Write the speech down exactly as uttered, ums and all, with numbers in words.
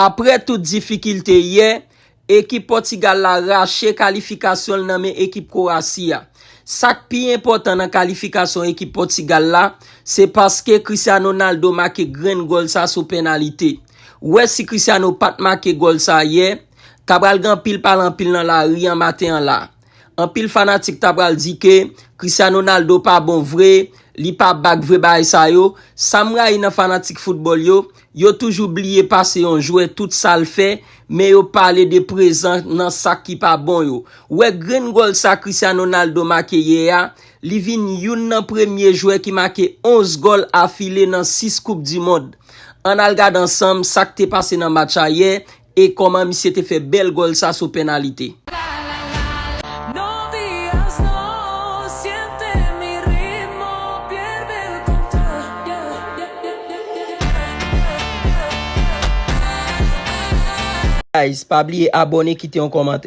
Apre tout difikilte yè, ekip Pòtigal la rache kalifikasyon l nan men ekip Kwowasi a. Sa k pi enpòtan nan kalifikasyon ekip Pòtigal la, se paske Cristiano Ronaldo make grenn gòl sa sou pennalite. Ou wè si Cristiano pa t make gòl sa yè, ta pral gen anpil pale anpil nan lari an maten an la. Anpil fanatik ta pral di ke Cristiano Ronaldo pa bon vre, li pa bak vre bagay sa yo. Sa m rayi nan fanatik foutbòl yo, yo toujou bliye pase yon jwè tout sa l fè, men yo pale de prezan nan sa ki pa bon yo. Ou wè grenn gòl sa Cristiano Ronaldo make yè a, li vin youn nan premye jwè ki make onz gòl afile nan sis Koup di Mond. Ann al gade ansanm sa k te pase nan match a yè e kòman misye te fè bèl gòl sa sou pennalite. No digas no, siente mi ritmo, pierde el control. Yeah, yeah, yeah, yeah, yeah, yeah. Guys, pa bliye abòne, kite yon kòmantè.